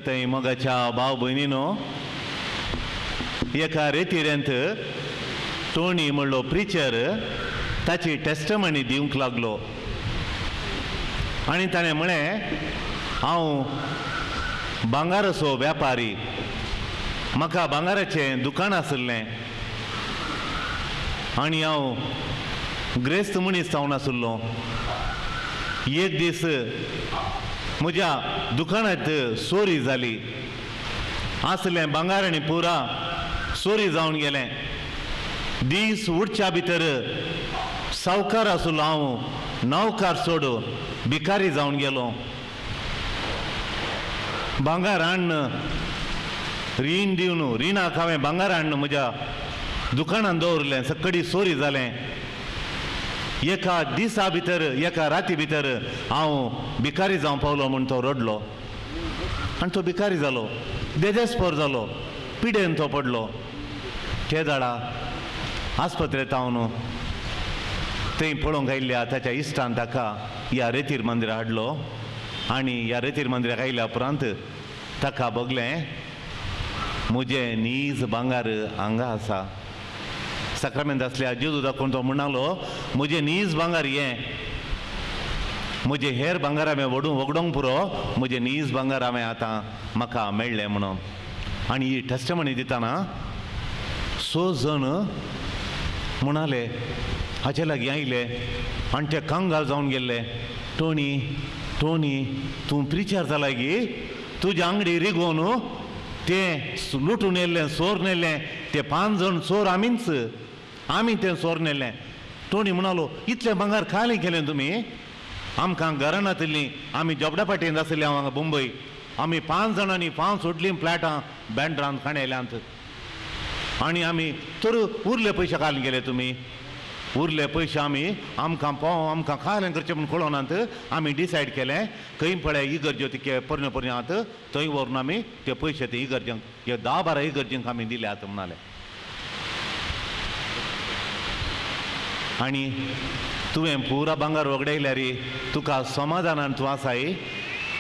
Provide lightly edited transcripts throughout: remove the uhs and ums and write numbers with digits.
थंय मोगाच्या भाव भयणीनो, एका रेतिरेंत टोनी म्हणलो प्रिचर ताची टेस्टमनी दिवंक लागलो आनी ताणें म्हळें, हांव भांगाराचो व्यापारी, म्हाका भांगाराचें दुकान आशिल्लें आनी हांव ग्रेस्त मनीस जावन आशिल्लो. एक दीस म्हज्या दुकानांत चोरी जाली, आसलें भांगार आनी पुरा चोरी जावन गेलें. दीस उठच्या भितर सावकार आशिल्लो हांव, नवकार सोड भिकारी जावन गेलो. भांगार हाडून रीण दिवन रिणाक हांवें भांगार हाडून म्हज्या दुकानांत दवरलें, सगळी चोरी जालें. एका दिसा भितर एका राती भितर हांव भिकारी जावं पावलो म्हूण तो रडलो आनी तो भिकारी जालो, देदेस्पोर जालो, पिडेन तो पडलो. ते दाडा आस्पत्रेंत हांव थंय पळोवंक आयिल्ल्या ताच्या इश्टान ताका ह्या रेतीर मंदिरा हाडलो आनी ह्या रेतीर मंदिराक आयल्या उपरांत ताका भोगलें, म्हजें नीज भांगार हांगा आसा. साक्रामेंत आसल्या जेजू दाखोवन तो म्हणालो, म्हजें नीज भांगार हें, म्हजें हेर भांगार हांवें वगडोंक पुरो, म्हजें नीज भांगार हांवें आतां म्हाका मेळ्ळें म्हणून. आनी ही टेस्टमनी दितना स जण म्हणाले हाचे लागीं आयले आनी ते कंगाल जावन गेल्ले. टोनी टोनी तूं प्रिचर जालाय गी, तुज्या आंगडी रिगोवन तें लुटून येयल्लें, चोर नेल्लें, ते 5 जण चोर आमीच, आमी तें चोर नेल्लें. टोनी म्हणालो, इतलें भांगार खाली केलें तुमी, आमकां घरां नातिल्लीं, आमी जोबडा पाटयेंत आशिल्ले हांगा मुंबय, आमी 5 जाणांनी 5 व्हडलीं फ्लॅटां बँड्रांत खाणयल्यांत आनी आमी तर उरले पयशे खाली गेले तुमी, उरले पयशे आमी आमकां पाव आमकां खालें करचें म्हूण कळोनात, आमी डिसायड केलें खंय पळय इगर्ज्यो तिके पोरण्यो पोरण्यो आहात थंय व्हरून आमी ते पयशे ते इगर्ज्यांक हे 10-12 इगर्जींक आमी दिल्यात म्हणाले. आनी तुवें पुरा भांगार वगडायल्यार तुका समाधानान तूं आसाय,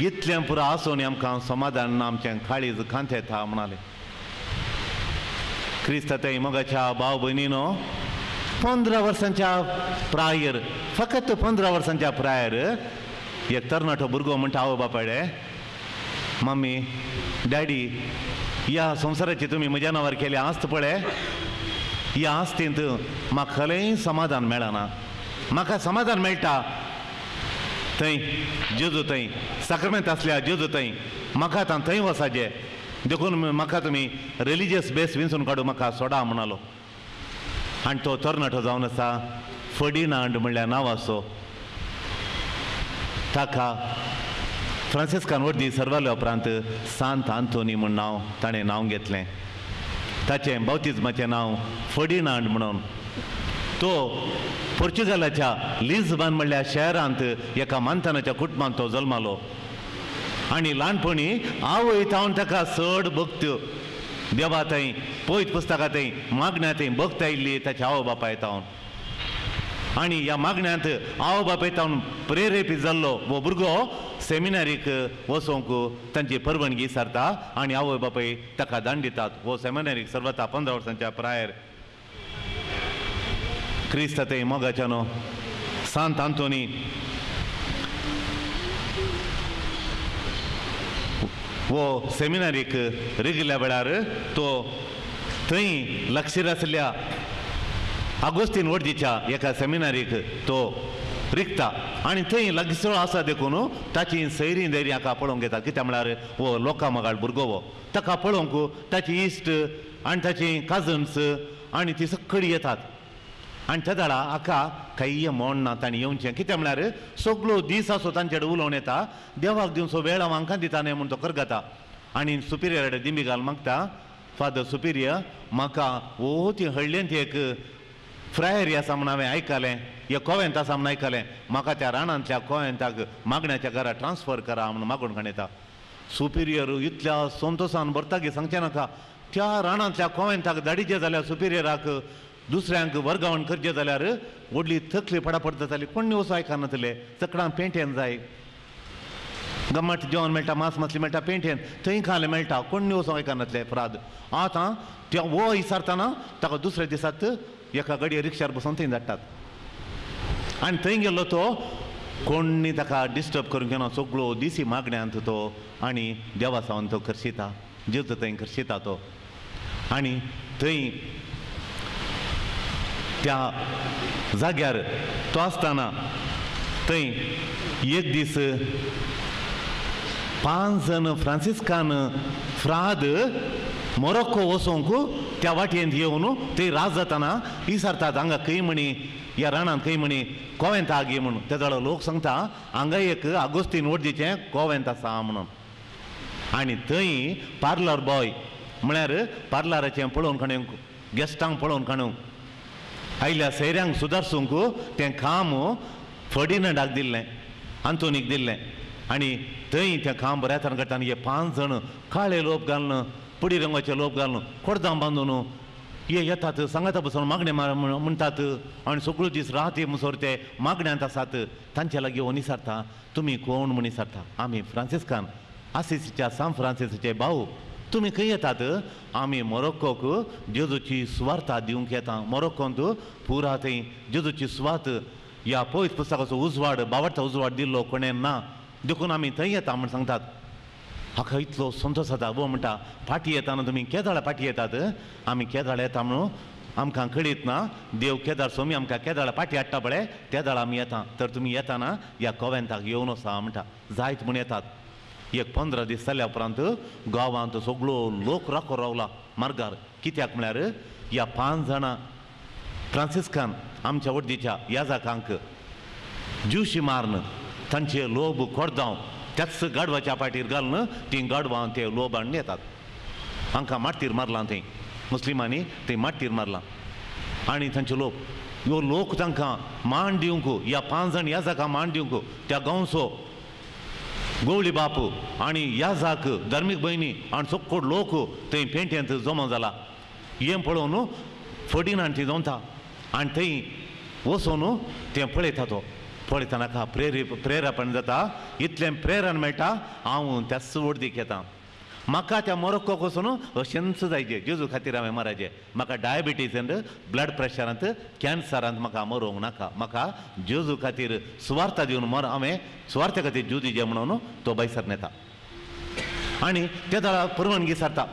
इतलें पुरा आसून आमकां समाधान ना, आमचें काळीज खांत येता म्हणाले. क्रिस्त थंय मोगाच्या भाव भयणीनो, 15 वर्सांच्या प्रायर, फकत 15 वर्सांच्या प्रायर एक तरणाटो भुरगो म्हणटा आवय बापायडे, मम्मी डॅडी ह्या संवसाराची तुमी म्हज्या नांवार केल्या आस्त पळय, ह्या आस्तींत म्हाका खंयय समाधान मेळना, म्हाका समाधान मेळटा थंय जेजू थंय साक्रामेंत आसल्या जेजू थंय, म्हाका आतां थंय वचाचें, देखून म्हाका तुमी रिलिजियस बेस विंचून काडूं म्हाका सोडा म्हणालो. आनी तो तरणाटो जावन आसा फर्डिनांड म्हणल्यार नांवाचो, ताका फ्रांसिस्कान वर्दी सर्वाल्या उपरांत सांत आंतोनी म्हूण नांव ताणें नांव घेतलें. ताचें बावतिज्माचें नांव फर्डिनांड म्हणून. तो पोर्चुगालाच्या लिस्बन म्हणल्या शहरांत एका मानतानाच्या कुटुंबांत तो जल्मालो आनी ल्हानपणी आवय तावन ताका चड भक्त देवा थंय पयत पुस्तकां थंय मागण्या थंय भक्त आयिल्ली ताच्या आवय बापाय तावन. आनी ह्या मागण्यांत आवय बापाय तावन प्रेरेपीत जाल्लो हो भुरगो सेमिनारीक वचोंक तांची परवानगी सारता आनी आवय बापाय ताका दान दितात. हो सेमिनारीक सर्वता 15 वर्सांच्या प्रायर. क्रिस्त थंय मोगाच्यानो सांत आंतोनी वो सेमिनारीक रिगिल्ल्या वेळार तो थंय लक्षीर आशिल्ल्या आगोस्तीन वर्दीच्या एका सेमिनारीक तो रिगता आनी थंय लागींसरो आसा देखून ताची सैरी दैरी हाका पळोवंक येता. कित्याक म्हळ्यार हो लोकां मगाळ भुरगो हो, ताका पळोवंक ताची इश्ट आनी ताची काजन्स आनी ती सगळीं येतात आनी त्या दाडा हाका कांय म्हण ना ताणें येवचें. कित्याक म्हळ्यार सगळो दीस आसो तांचे कडेन उलोवन येता, देवाक दिवचो वेळ हांव हांकां दिता न्हय म्हूण तो करगता आनी सुपिरियर कडेन दिंबी घाल मागता, फादर सुपिरियर म्हाका ओ ती हळ्ळेंत एक फ्रायरी आसा म्हूण हांवें आयकलें, एक कोवेंत आसा म्हूण आयकलें, म्हाका त्या रानांतल्या कोवेंताक मागण्याच्या घरा ट्रान्सफर करा म्हूण मागून काडटा. सुपिरियर इतल्या संतोशान भरता की सांगचें नाका. त्या रानांतल्या कोवेंताक धाडीचें जाल्यार सुपिरियराक दुसऱ्यांक वर्गावण करचें जाल्यार व्हडली तकली पडापड जाताली, कोण वचो आयकनातले, सगळ्यां पेंटेन जाय. गम्मत जेवण मेळटा, मांस मसली मेळटा, पेंटेन थंय खालें मेळटा, कोण वचोंक आयकनातले फ्राद. आतां त्या वो विचारतना ताका दुसऱ्या दिसात एका गाडये रिक्षार बसून थंय धाडटात. आनी थंय गेल्लो तो कोणी ताका डिस्टर्ब करूंक घेना, सगळो दिसी मागण्यांत तो आनी देवा सावन तो खर्शिता, जेजू थंय खर्शिता तो. आनी थंय त्या जाग्यार तो आसतना थंय एक दीस 5 जण फ्रांसिस्कान फ्राद मोरोक्को वचोंक त्या वाटयेंत येवन थंय रात जातना विचारतात हांगा खंय म्हणी ह्या रानांत खंय म्हणी कोवेंत आगी म्हणून. ते जाल्यार लोक सांगता हांगा एक आगोस्तीन वडदीचें कोवेंत आसा म्हणून. आनी थंय पार्लर बॉय म्हळ्यार पार्लराचें पळोवन काडूंक, गेस्टांक पळोवन काडूंक आयल्या सैऱ्यांक सुदारसूंक तें काम फर्डिनंडाक दिल्लें, आंतोनीक दिल्लें. आनी थंय तें काम बऱ्या तरेन करता. आनी हे 5 जण काळे लोप घालून, पुडी रंगाचे लोप घालून, कोडदां बांदून हे येतात, सांगाता बसून मागणें म्हणटात आनी सगळो दीस रात मुसोर ते मागण्यांत आसात. तांचे लागीं येवन विचारता तुमी कोण म्हूण विचारता. आमी फ्रांसिस्कान, आसिसीच्या सान फ्रांसिसाचे भाऊ. तुमी खंय येतात? आमी मोरोक्कोक जेजूची सुवार्ता दिवंक येता. मोरोक्कोंत पुरा थंय जेजूची सुवात ह्या पयस पुस्तकाचो उजवाड, बावडचा उजवाड दिल्लो कोणें ना, देखून आमी थंय येता म्हूण सांगतात. हाका इतलो संतोश जाता. वो म्हणटा फाटी येताना तुमी केदाळा फाटी येतात? आमी केदाळ येता म्हणून आमकां कळीत ना, देव केदार सोमी आमकां केदाळा फाटी हाडटा पळय तेदाळा आमी येता. तर तुमी येताना ह्या कोवेंताक येवन वचा म्हणटा. जायत म्हूण येतात. एक 15 दीस जाल्या उपरांत गांवांत सगळो लोक राखो रावला मार्गार. कित्याक म्हळ्यार ह्या 5 जाणां फ्रांसिस्कान आमच्या वडदीच्या याजाकांक ज्युशी मारून तांचे लोब कोडदांव त्याच गाडवाच्या पाटीर घालून तीं गाडवां ते लोब हाडून येतात. हांकां माटीर मारलां थंय मुस्लिमांनी, थंय माटीर मारलां आनी तांचे लोक ह्यो लोक तांकां मान दिवंक, ह्या 5 जाण याजाकां मान दिवंक त्या गांवचो गोवळी बाप आनी याजाक धार्मीक भयणी आनी सगळो लोक थंय पेंटेंत जमा जाला. हें पळोवन फर्डिनांड थंय जमता आनी थंय वचून तें पळयता. तो पळयता नाका प्रेरपण जाता, इतलें प्रेरण मेळटा हांव त्याच वडदीक येता. म्हाका त्या मोरोक्कोक वचून अशेंच जायचें, जेजू खातीर हांवें मराचें. म्हाका डायबिटीजांत, ब्लड प्रेशरांत, कॅन्सरांत म्हाका मरोंक नाका. म्हाका जेजू खातीर सुवार्ता दिवन मर, हांवें सुवार्थे खातीर जीव दिजे म्हणून तो भायसर येता आनी ते दाळा परवानगी सारता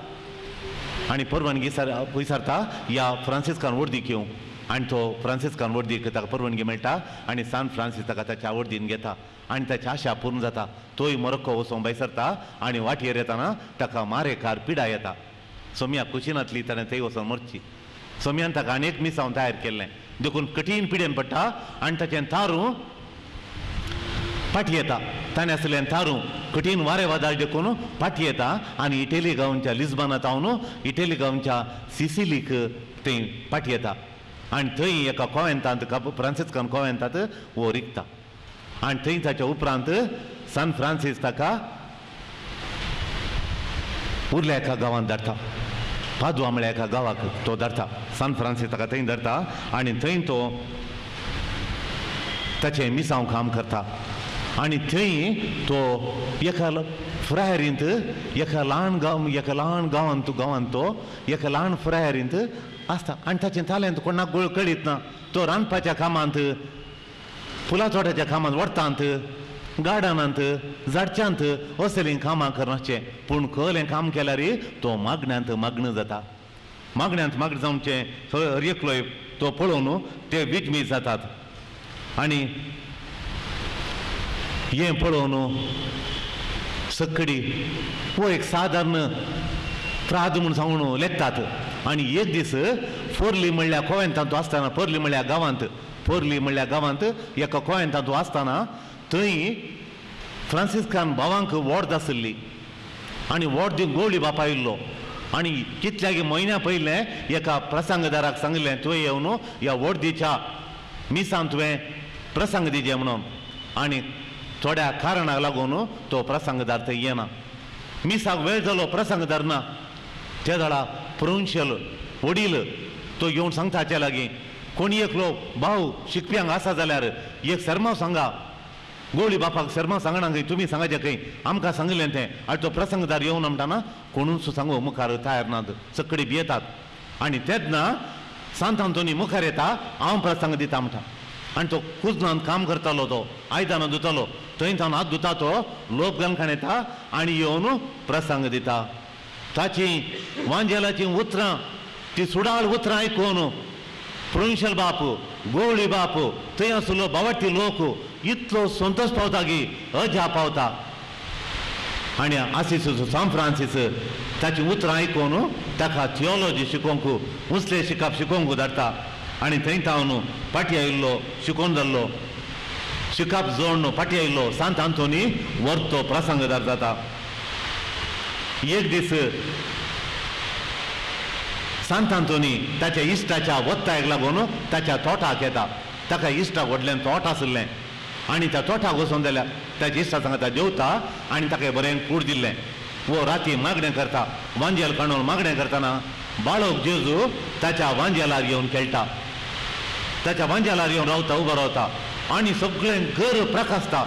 आनी परवानगी विचारता ह्या फ्रांसिस्कान वडदीक येवंक. आनी तो फ्रांसिस्कान वडदीक ताका परवानगी मेळटा आनी सान फ्रांसीस ताका ताच्या वडदीन घेता आनी ताची आशा पूर्ण जाता. तोय मोरोक्को वचोंक भायर सरता आनी वाटयेर येताना ताका मारेकार पिडा येता. सोम्या कुशिनांतली ताणें थंय वचोन मरची. सोम्यान ताका आनी एक मिसांव तयार केल्लें देखून कठीण पिडेन पडटा आनी ताचें तारूं फाटी येता. ताणें आसलें तारूं कठीण वारें वादळ देखून फाटी येता आनी इटली गांवच्या लिस्बनांत हांव इटली गांवच्या सिसिलीक थंय फाटी येता आनी थंय एका कोवेंतांत, फ्रांसिस्कान कोवेंतांत वो रिगता. आनी थंय ताच्या उपरांत सान फ्रांसीस ताका उरल्या एका गांवांत धाडटा, पादुआ म्हळ्यार एका गांवाक तो धाडटा. सान फ्रांसीस ताका थंय धाडटा आनी थंय तो ताचें मिसांव काम करता. आनी थंय तो एका फ्रायरींत, एका ल्हान गांव, एका ल्हान गांवांत तो एका ल्हान फ्रायरींत आसता आनी ताचें तालेंत कोणाक गोळ कळीत ना. तो रांदपाच्या कामांत, फुलां तोट्याच्या कामांत, वडतांत, गार्डनांत, झाडच्यांत असलीं कामां करनाचें. पूण कहलें काम केल्यार तो मागण्यांत मागणो जाता. मागण्यांत मागणें जावचें हर एकलो तो पळोवन ते विजमीत जातात आनी हें पळोवन सकडी हो एक सादारण फ्राद म्हूण सांगून लेखतात. आनी एक दीस फोर्ली म्हणल्यार कोवेंतांत आसतना, पोर्ली म्हणल्यार गांवांत, पोर्ली म्हणल्यार गांवांत एका कोवेंतांत आसतना थंय फ्रांसिस्कान भावांक वॉर्द आसली आनी वॉर्द दिवन गोवळी बापा आयिल्लो आनी कितल्यागी म्हयन्या पयलें एका प्रसंगदाराक सांगलें तुवें येवन ह्या वॉर्दीच्या मिसान तुवें प्रसंग दिजे म्हणून. आनी थोड्या कारणाक लागून तो प्रसंगदार थंय येना. मिसाक वेळ जालो, प्रसंगदार ना. ते जाणा प्रोविन्शियल वडील तो येवन सांगता हाचे लागीं कोणी एकलो भाव शिकप्यांक आसा जाल्यार एक सरमाव सांगा. गोवळी बापाक शर्मा सांगना खंय, तुमी सांगाचे खंय, आमकां सांगिल्लें तें. आनी तो प्रसंगदार येवन म्हणटाना कोणूच सांगू मुखार तयार नात, सकडी भियेतात. आनी तेन्ना सांत आंतोनी मुखार येता, हांव प्रसंग दिता म्हणटा. आनी तो कुजनान काम करतालो, तो आयदनां धुतालो, थंय तावन हात धुता, तो लोप घालखाण येता आनी येवन प्रसंग दिता. ताची वांजेलाचीं उतरां, ती सुडाळ उतरां आयकून प्रोविन्शियल बाप, गोवळी बाप, थंय आसलो बावटी लोक इतलो संतोश पावता की अजाप पावता. आनी आसीस सांत फ्रांसीस ताची उतरां आयकून ताका थियोलॉजी शिकोवंक, उंचलें शिकप शिकोवंक धाडटा. आनी थंय तावन फाटी आयिल्लो, शिकोवन जाल्लो, शिकप जोडून फाटी आयिल्लो सांत आंतोनी वर्तो प्रसंगदार जाता. एक दीस सांत आंतोनी ताच्या इश्टाच्या वत्तायक लागून ताच्या तोटाक येता. ताका इश्टाक व्हडलें तोट आशिल्लें आनी त्या तोटाक वचून जाल्यार ताच्या इश्टा सांगता जेवता आनी ताका बरें कूड दिल्लें. वो राती मागणें करता, वांजेल काणून मागणें करतना बाळक जेजू ताच्या वांजेलार येवन खेळटा, ताच्या वांजेलार येवन रावता, उबो रावता आनी सगळें घर प्रकासता.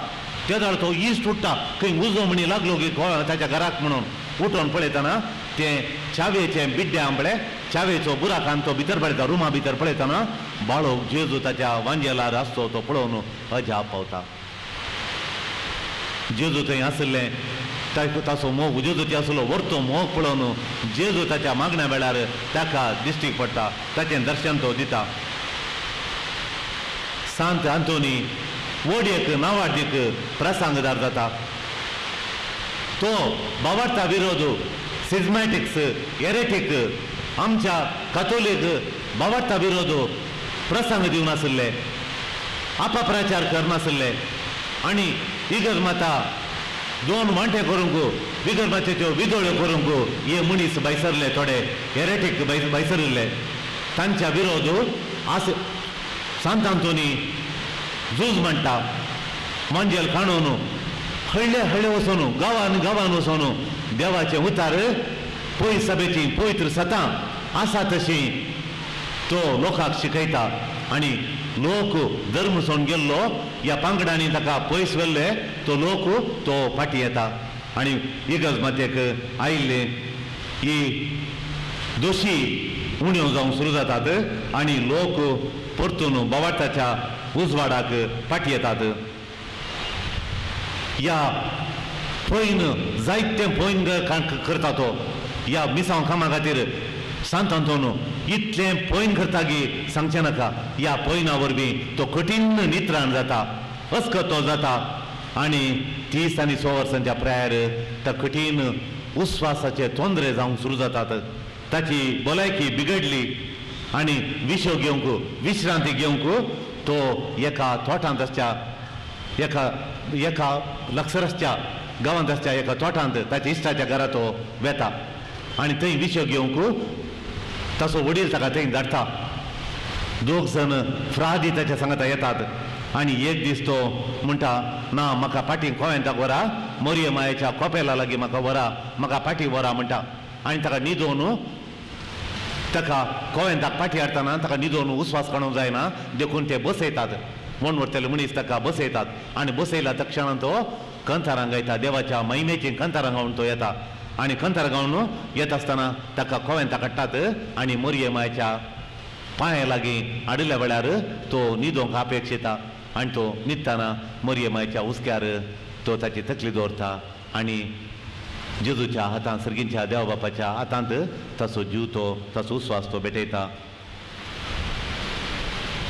तेदळ तो इश्ट उठ्ठा, खंय उजो म्हणी लागलो की ताच्या घराक म्हणून उठोवन पळयतना तें चावेचें बिड्डें आंबळे चावेचो बुराकान तो भितर पळयता, रुमा भितर पळयतना बाळक जेजू ताच्या वांजेलार आसतो तो पळोवन अजाप पावता. जेजू थंय आशिल्लें, ताचो मोग, जेजू थंय आसलो व्हरतो मोग पळोवन जेजू ताच्या मागण्या वेळार ताका दिश्टीक पडटा, ताचें दर्शन तो दिता. सांत आंतोनी व्हड एक नावाडीक प्रसंगदार जाता. तो बावार्ता विरोध, सिजमॅटिक्स, एरेटीक, आमच्या कातोलीक बावार्ता विरोध प्रसंग दिवन आशिल्ले, अपप्रचार करनाशिल्ले आनी इगर्ज माता दोन वांटे करूंक, बिगर मातेच्यो विदोळ्यो करूंक हे मनीस भायसरले, थोडे एरेटीक भायसरिल्ले. तांच्या विरोध आस सांत आंतोनी झूज म्हणटा. मांजेल काणून हळ्ळे हळ्ळे वचून, गांवान गांवान वचून देवाचें उतार पयस सभेची पवित्र सतां आसा तशी तो लोकांक शिकयता. आनी लोक धर्म सोडून गेल्लो ह्या पांगडांनी ताका पयस व्हेल्ले, तो लोक तो फाटीं येता आनी इगर्ज मातेक आयिल्ले ही दोशी उण्यो जावंक सुरू जातात आनी लोक परतून बावाटाच्या उजवाडाक फाटीं येतात. ह्या पयन जायतें पयन करता तो ह्या मिसांव कामा खातीर सांत आंतोन इतलें पयन करता की सांगचें नाका. ह्या पयना वरवीं तो कठीण नित्राण जाता, अस्कतो जाता आनी 30 आनी 100 वर्सांच्या प्रायर त्या कठीण उस्वासाचे तोंदरे जावंक सुरू जातात. ताची भलायकी बिगडली आनी विशो घेवंक, विश्रांती घेवंक तो एका तोटांत आसच्या, एका एका लक्षर आसच्या गांवांत आसच्या एका तोटांत ताच्या इश्टाच्या घरा तो वेता आनी थंय विशो घेवंक ताचो वडील ताका थंय धाडटा. दोग जाण फ्रादी ताच्या सांगता येतात आनी एक दीस तो म्हणटा, ना म्हाका फाटीं कोवेंताक व्हरा, मोरये मायेच्या कोपेला लागीं म्हाका व्हरा, म्हाका फाटीं व्हरा म्हणटा. आनी ताका न्हिदोवन ताका कोवेंताक फाटीं हाडटना ताका न्हिदोवन उस्वास काडूंक जायना देखून ते बसयतात. म्हण व्हरतले मनीस ताका बसयतात आनी बसयला तक्षणान तो कंतारां गायता, देवाच्या महिमेची कंतारां गावन तो येता. आनी कंतार गावन येता आसतना ताका कोवेंताक काडटात आनी मोरये मायेच्या पांया लागीं हाडिल्ल्या वेळार तो न्हिदोंक अपेक्षिता आनी तो न्हिदतना मोरये मायेच्या हुस्क्यार तो ताची तकली दवरता आनी जेजूच्या हातांत, सर्गींच्या देवा बापाच्या हातांत ताचो जीव तो, ताचो उस्वास तो भेटयता.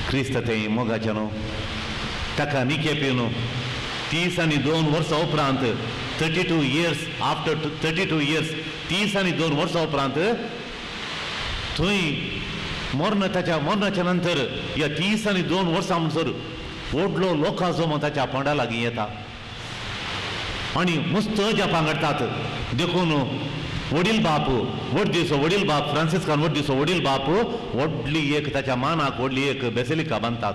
क्रिस्त थंय मोगाचें न्हू, ताका निके पिवन 30 आनी 2 वर्सां उपरांत, 32 years after 32 years, 30 आनी 2 वर्सां उपरांत थंय मरण, ताच्या मरणाच्या नंतर ह्या 30 आनी 2 वर्सां म्हणसर व्हडलो लोकांचो ताच्या पोंडा लागीं येता आनी मुस्त अजापां घडटात. देखून वडील बाप, वडदीचो वडील बाप, फ्रांसिस्कान वडदीचो वडील बाप व्हडली एक ताच्या मानाक व्हडली एक बेसिलिका बांदतात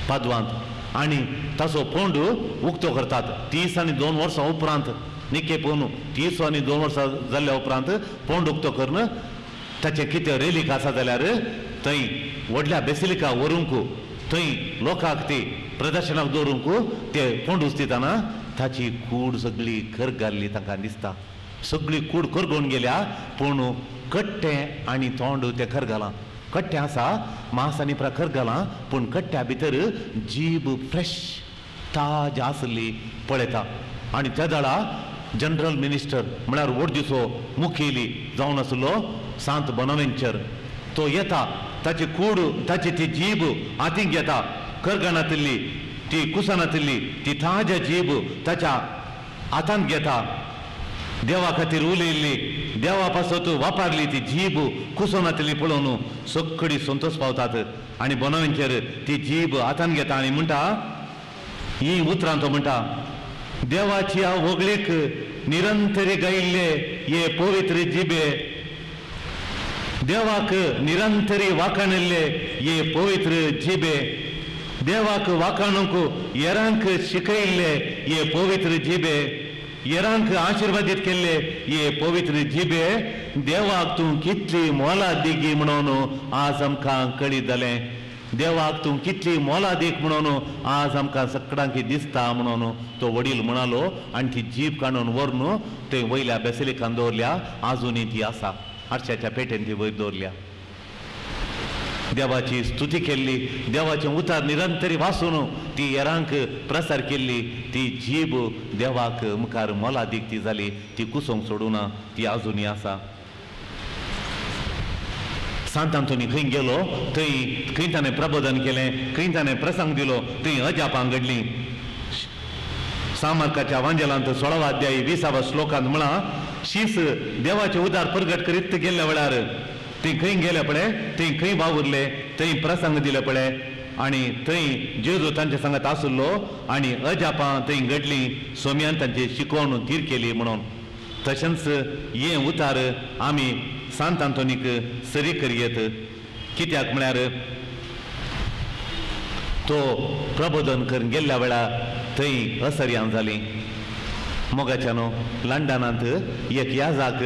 पादवांत आनी ताचो फोंड उक्तो करतात. 30 आनी 2 वर्सां उपरांत निके पोवन 30 आनी 2 वर्सां जाल्ल्या उपरांत फोंड उक्तो करून ताचें कितें रेलीक आसा जाल्यार थंय व्हडल्या बेसिलिका व्हरूंक थंय लोकांक ती प्रदर्शनाक दवरूंक ते फोंड उस्तिताना ताची कूड सगळी करगाल्ली तांकां दिसता. सगळी कूड करगोवन गेल्या पूण कट्टें आनी तोंड तें करगालां. कट्टें आसा मांस आनी प्रा करगालां पूण कट्ट्या भितर जीब फ्रेश ताज आसली पळयता. आनी त्या दळा जनरल मिनिस्टर म्हळ्यार ओर्दीचो मुखेली जावन आसलो सांत बोनावेंचर तो येता, ताची कूड ताची ती जीब हातीक घेता, करगणातिल्ली ती कुसनातिल्ली ती ताज्या जीब ताच्या हातांत घेता. देवा खातीर उलयल्ली देवा पासत वापरली ती जीब कुसनातिल्ली पळोवन सगळी संतोश पावतात. आनी बोनावेंचर ती जीब हातांत घेता आनी म्हणटा ही उतरां तो म्हणटा, देवाची होगळीक निरंतरी गायिल्ले हे पवित्र जिबे, देवाक निरंतरी वाखाणिल्ले हे पवित्र जिबे, देवाक वाखाणूंक येरांक शिकयिल्ले हे पवित्र जिबे, येरांक आशिर्वादीत केल्ले हे पवित्र जिबे, देवाक तूं कितली मोलादीक म्हणून आज आमकां कळीत जालें, देवाक तूं कितली मोलादीक म्हणून आज आमकां सगळ्यांक दिसता म्हणून तो वडील म्हणालो. आनी ती जीप काडून व्हरून थंय वयल्या बेसिलिकान दवरल्या, आजुनूय ती आसा आरशाच्या पेटेन ती वयर दवरल्या. देवाची स्तुती केल्ली, देवाचें उतार निरंतरी वाचून ती येरांक प्रसार केल्ली ती जीब देवाक मुखार मोलादीक ती जाली, ती कुसोंक सोडूना, ती आजुनूय आसा. सांत आंतोनी खंय गेलो थंय खंय ताणें प्रबोधन केलें, खंय ताणें प्रसंग दिलो, थंय अजापां घडलीं. सामार्काच्या वांजेलांत 16 अध्याय 20 श्लोकांत म्हळां, शीस देवाचे उदार प्रगट करीत गेल्ल्या वेळार थंय खंय गेले पळय, थंय खंय वावुरले, थंय प्रसंग दिले पळय आनी थंय जेजू तांच्या सांगात आसलो आनी अजापां थंय घडलीं, सोम्यान तांची शिकोवन थीर केली म्हणून. तशेंच हें उतार आमी सांत आंतोनीक सरी करयेत, कित्याक म्हळ्यार तो प्रबोधन करून गेल्ल्या वेळार थंय असर्यां जालीं. मोगाच्यानो लंडनांत एक याजाक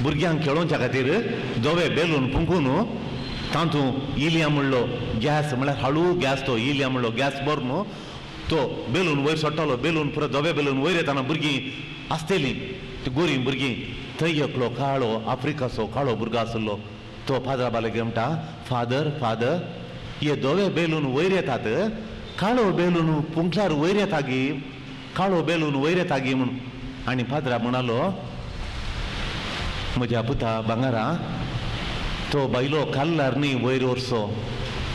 भुरग्यांक खेळोवच्या खातीर धवे बेलून फुंकून तातूंत इलिया म्हणलो गॅस, म्हळ्यार हळू गॅस, तो इलिया म्हणलो गॅस भरून तो बेलून वयर सोडटालो. बेलून पुरो धवे बेलून वयर येतना भुरगीं आसतलीं ती गोरीं भुरगीं. थंय एकलो काळो आफ्रिकाचो काळो भुरगो आसलो, तो फादरा बालगे म्हणटा, फादर फादर हे धवे बेलून वयर येतात, काळो बेलून पुंकल्यार वयर येता गी, काळो बेलून वयर येता गी म्हूण. आनी फादरा म्हणालो, म्हज्या पुता भांगरा, तो बायलो काल्लार न्ही वयर वरचो,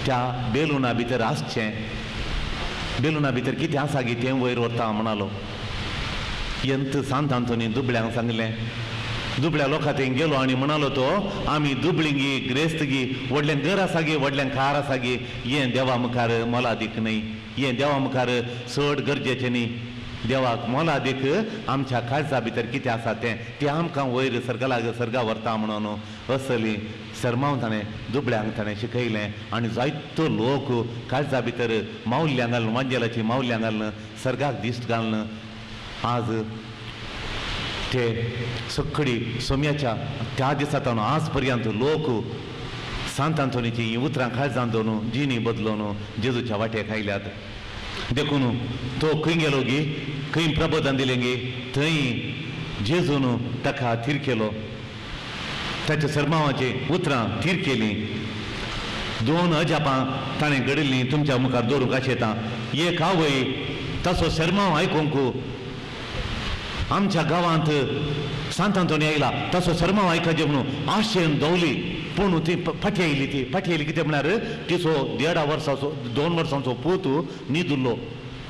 त्या बेलुना भितर आसचें, बेलुना भितर कितें आसा गी तें वयर व्हरता म्हणालो. यंत सांत आंतोनी दुबळ्यांक सांगलें, दुबळ्या लोकां थंय गेलो आनी म्हणालो तो, आमी दुबळींगी ग्रेस्तगी, व्हडलें घर आसा गी, व्हडलें कार आसा गी, हें देवा मुखार मोलादीक न्हय, हें देवा मुखार चड गरजेचें न्ही, देवाक मोलादीक आमच्या काळजा भितर कितें आसा तें, तें आमकां वयर सर्गाक सर्गा व्हरता म्हणून असली सरमाव ताणें दुबळ्यांक ताणें शिकयलें. आनी जायतो लोक काळजा भितर मावल्यां घालून, वांजेलाची मावल्यां घालून सर्गाक दिश्ट घालून आज ते सगळी सोम्याच्या त्या दिसा आज पर्यंत लोक सांत आंतोनीची ही उतरां काळजान दवरून जिणी बदलोवन जेजूच्या वाटेक आयल्यात. देखून तो खंय गेलो गी, खंय प्रबोधन दिलें गी, थंय जेजून ताका थीर केलो, ताच्या सरमावाची उतरां थीर केलीं. 2 अजापां ताणें घडिल्लीं तुमच्या मुखार दवरूंक आशेतां. एक आवय ताचो सरमाव आयकूंक आमच्या गांवांत सांत आंतोनी आयला, ताचो सरमाव आयकाचें म्हणून आशेन दवली, पूण ती फाटी आयली. ती फाटी आयली कितें म्हळ्यार तिचो 1.5 वर्साचो 2 वर्सांचो पूत न्हिदुल्लो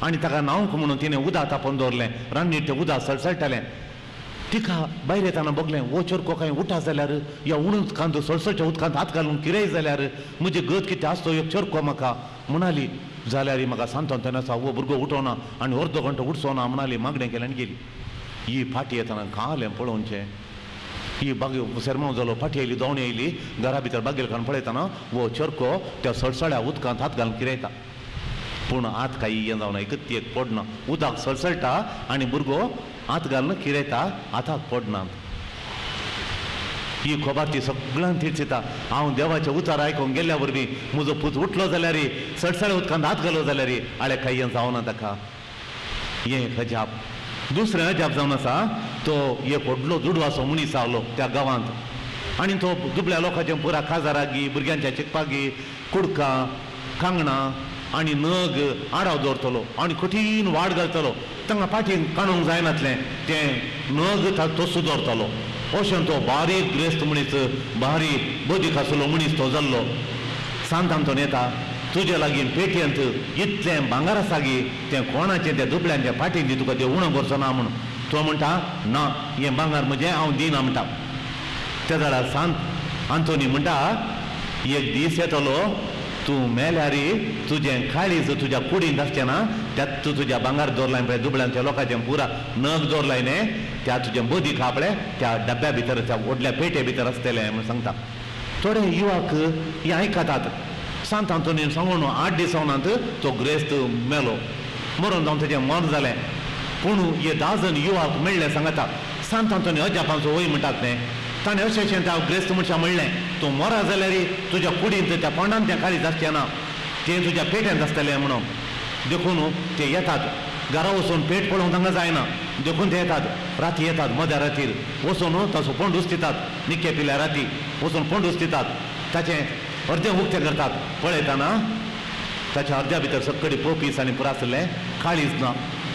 आनी ताका न्हावंक म्हणून तिणें उदक तापोवन दवरलें. रान्नीर तें उदक सळसळटालें. तिका भायर येतना बगलें, हो चोरको कांय उठा जाल्यार ह्या उदकांत सळसळच्या उदकांत हात घालून कितेंय जाल्यार म्हजी गत कितें आसतो एक चोरको म्हाका म्हणाली. जाल्यार म्हाका सांत आंतोनी आसा हो भुरगो उठोना आनी अर्दो घंटो उठचो ना म्हणाली, मागणें केलें आनी गेली. ही फाटी येतना कालें पळोवचें, ही बागे सरमाव जालो, फाटी आयली, दोवणी आयली, घरा भितर बागेल काडून पळयतना हो चरको त्या सळसळ्या उदकांत हात घालून किरयता, पूण हात कांय हें जावना, एकच एक पडना, उदक सळसळटा आनी भुरगो हात घालून किरयता, हाताक पडना. ही खबर ती सगळ्यान थिरचिता. हांव देवाचें उतार आयकूंक गेल्ल्या वरवीं म्हजो पूत उठलो जाल्यार, सडसळे उदकांत हात घालो जाल्यार आळे कांय जावना ताका. हें एक अजाप. दुसरें अजाप जावन आसा, तो एक व्हडलो दुडवाचो मनीस आहलो त्या गांवांत आनी तो दुबळ्या लोकांचे पुरा काजारागी, भुरग्यांच्या शिकपागी कुडकां, कांगणां आनी नग आडाव दवरतलो आनी कठीण वाड घालतलो. तांकां पाटीन काडूंक जायनातलें तें नग तसो दवरतलो. अशें तो बारीक ग्रेस्त मनीस, बारीक बदीक आसलो मनीस तो जाल्लो. सांत आंतोन येता, तुजे लागीं पेटयेंत इतलें भांगर आसा गी तें कोणाचें त्या दुबळ्यांच्या फाटीन दी, तुका तें उणो करचो ना म्हूण. तो म्हणटा ना, हें भांगर म्हजें, हांव दिना म्हणटा. त्या जाल्यार सांत आंतोनी म्हणटा, एक दीस येतलो तूं मेल्यार तुजें काळीज तुज्या कुडींत आसचें ना, त्यात तूं तुज्या भांगर दवरलाय पळय, दुबळ्यांच्या लोकांचें पुरा नग दवरलाय न्ही, त्या तुजें बदीक आहा पळय त्या डब्या भितर, त्या व्हडल्या पेटे भितर आसतलें म्हूण सांगता. थोडे युवक हें आयकतात. सांत आंतोनीन सांगून 8 दीस जावनात तो ग्रेस्त मेलो. मरोन जावन तेजें मरण जालें. पूण हे 10 जण युवक मेळ्ळे सांगता. सांत आंतोनी अजापांचो वय म्हणटात न्ही, ताणें अशें अशें त्या ग्रेस्त मनशां म्हणलें, तूं मरा जाल्यार तुज्या कुडींत त्या पोंडान तें काळीज आसचें ना, तें तुज्या पेट्यांत आसतलें म्हणून. देखून ते येतात घरा वचून पेट पळोवंक तांकां जायना, देखून ते येतात राती, येतात मध्या रातीर वचून ताचो फोंड उस्तितात, निक्के पिल्या राती वचून फोंड उस्तितात, ताचें अर्दें उक्तें करतात. पळयतना ताच्या अर्द्या भितर सकडी पोपीस आनी पुरा आसलें, काळीज ना.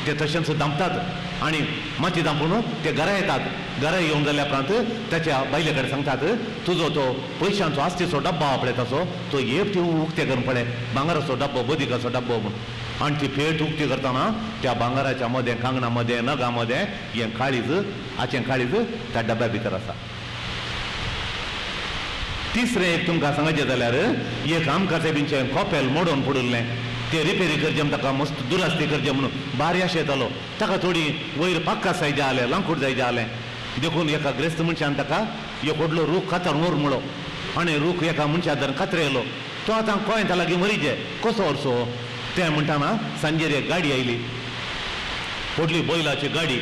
ते तशेंच धांपतात आनी माती धांपून ते घरा येतात. घरा येवन जाल्या उपरांत ताच्या बायले कडेन सांगतात, तुजो तो पयशांचो आस्तीचो डब्बो आहा पळय ताचो, तो एक उक्ते करून पळय, भांगराचो डब्बो, बदिकाचो डब्बो म्हूण. आनी ती पेट उक्ती करतना त्या भांगराच्या मदें, कांगणा मदें, नगां मदें हें काळीज, हाचें काळीज त्या डब्या भितर आसा. तिसरें एक तुमकां सांगचें जाल्यार, एक आमकां सायबींचें कोपेल मोडून पडिल्लें, तें रिपेरी करचें म्हूण ताका मस्त दुरास्ती करचें म्हणून बारी अशें येतालो. ताका थोडी वयर पाक्का जाय जालें, लांकूड जाय जालें. देखून एका ग्रेस्त मनशान ताका एक व्हडलो रूख कातर व्हर म्हळो आनी रूख एका मनशा धरून कातरेलो. तो आतां गोंयांत लागीं मरीजे कसो व्हरचो तें म्हणटाना सांजेर एक गाडी आयली, व्हडली बैलाची गाडी.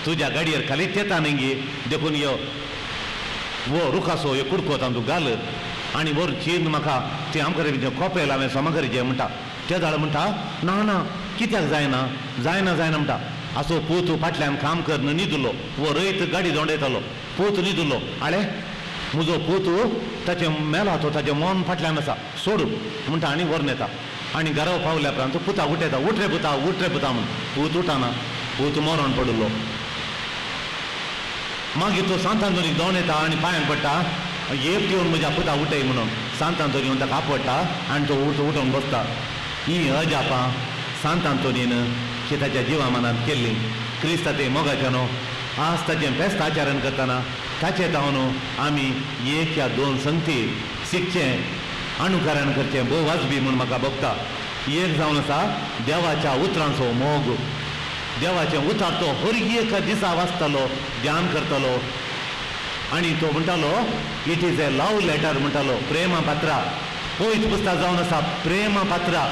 तुज्या गाडयेर खालीच येता न्ही गी, देखून यो वो रुखाचो एक कुडको तांतू घाल आनी व्हर चीन म्हाका तें आमकां कोपेल हांवें समा करीचें म्हणटा. ते जाल्यार म्हणटा ना ना कित्याक जायना जायना जायना म्हणटा. असो पूत फाटल्यान काम करून न्हिदलो, वो रयत गाडी दोंडयतालो, पूत न्हिदलो. आळे म्हजो पूत ताचें मेला, तो ताचें मन फाटल्यान आसा, सोड म्हणटा आनी व्हरून येता. आनी घरा पावल्या उपरांत पुता उठयता, उठ रे पुता, उठ रे पुता म्हूण. पूत उठना, पूत मरण पडिल्लो. मागीर तो सांत आंतोनीक दोन येता आनी पांयान पडटा, एक येवन म्हज्या पुता उठय म्हणून. सांत आंतोनी येवन ताका आपडटा आनी तो उठोवन बसता. ही अजापां सांत आंतोनीन ही ताच्या जिवा मनांत केल्ली. क्रिस्ता ते मोगाच्या न्हू आज ताचें फेस्त आचरण करतना ताचे तावन आमी 1 या 2 संगती शिकचें, अनुकरण करचें भोव वाजबी म्हूण म्हाका भोगता. एक जावन आसा देवाच्या उतरांचो मोग. देवाचें उतर तो हर एक दिसा वाचतालो, ध्यान करतालो आनी तो म्हणटालो it is a love letter म्हणटालो. प्रेमा पात्रा पयच पुस्तक जावन आसा प्रेमा पात्रा.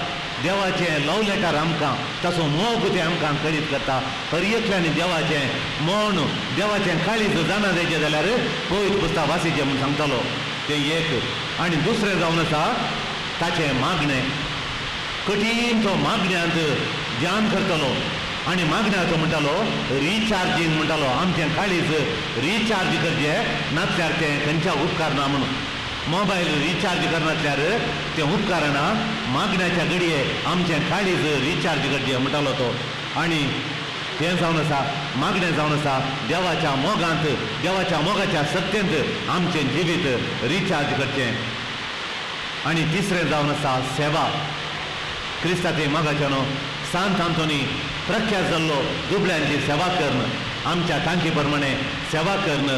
देवाचें लव लेटर आमकां, ताचो मोग तें आमकां कळीत करता. हर एकल्यानी देवाचें मन, देवाचें काळीज जाणा जायचें जाल्यार पयच पुस्तक वासीचें म्हूण सांगतालो. तें एक. आनी दुसरें जावन आसा ताचें मागणें. कठीण तो मागण्यांत ध्यान करतालो आनी मागण्याचो म्हणटालो रिचार्जींग म्हणटालो. आमचें काळीज रिचार्ज करचें नासल्यार तें खंयच्या उपकारना म्हणून. मोबायल रिचार्ज करनासल्यार तें उपकारना. मागण्याच्या घडये आमचें काळीज रिचार्ज करचें म्हणटालो तो. आनी तें जावन आसा मागणें जावन आसा देवाच्या मोगांत, देवाच्या मोगाच्या सत्तेंत आमचें जिवीत रिचार्ज करचें. आनी तिसरें जावन आसा सेवा. क्रिस्ताचे मोगाच्या न्हू सांत आंतोनी प्रख्यात जाल्लो दुबळ्यांची सेवा करून, आमच्या तांकी प्रमाणे सेवा करून,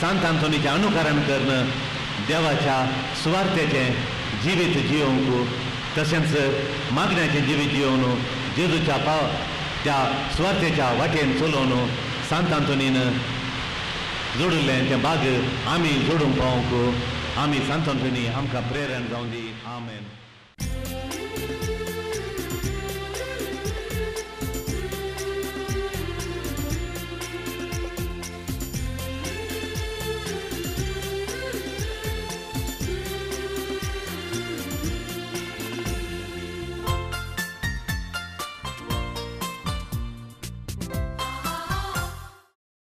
सांत आंतोनीचें अनुकरण करून देवाच्या सुवार्थेचें जिवीत जियोवंक, तशेंच मागण्याचें जिवीत जियोवन जेजूच्या पाव त्या सुवार्थेच्या वाटेन चलोवन सांत आंतोनीन जोडिल्लें तें बाग आमी जोडूंक पावोवंक आमी सांत आंतोनी आमकां प्रेरण जावं दी. आमेन.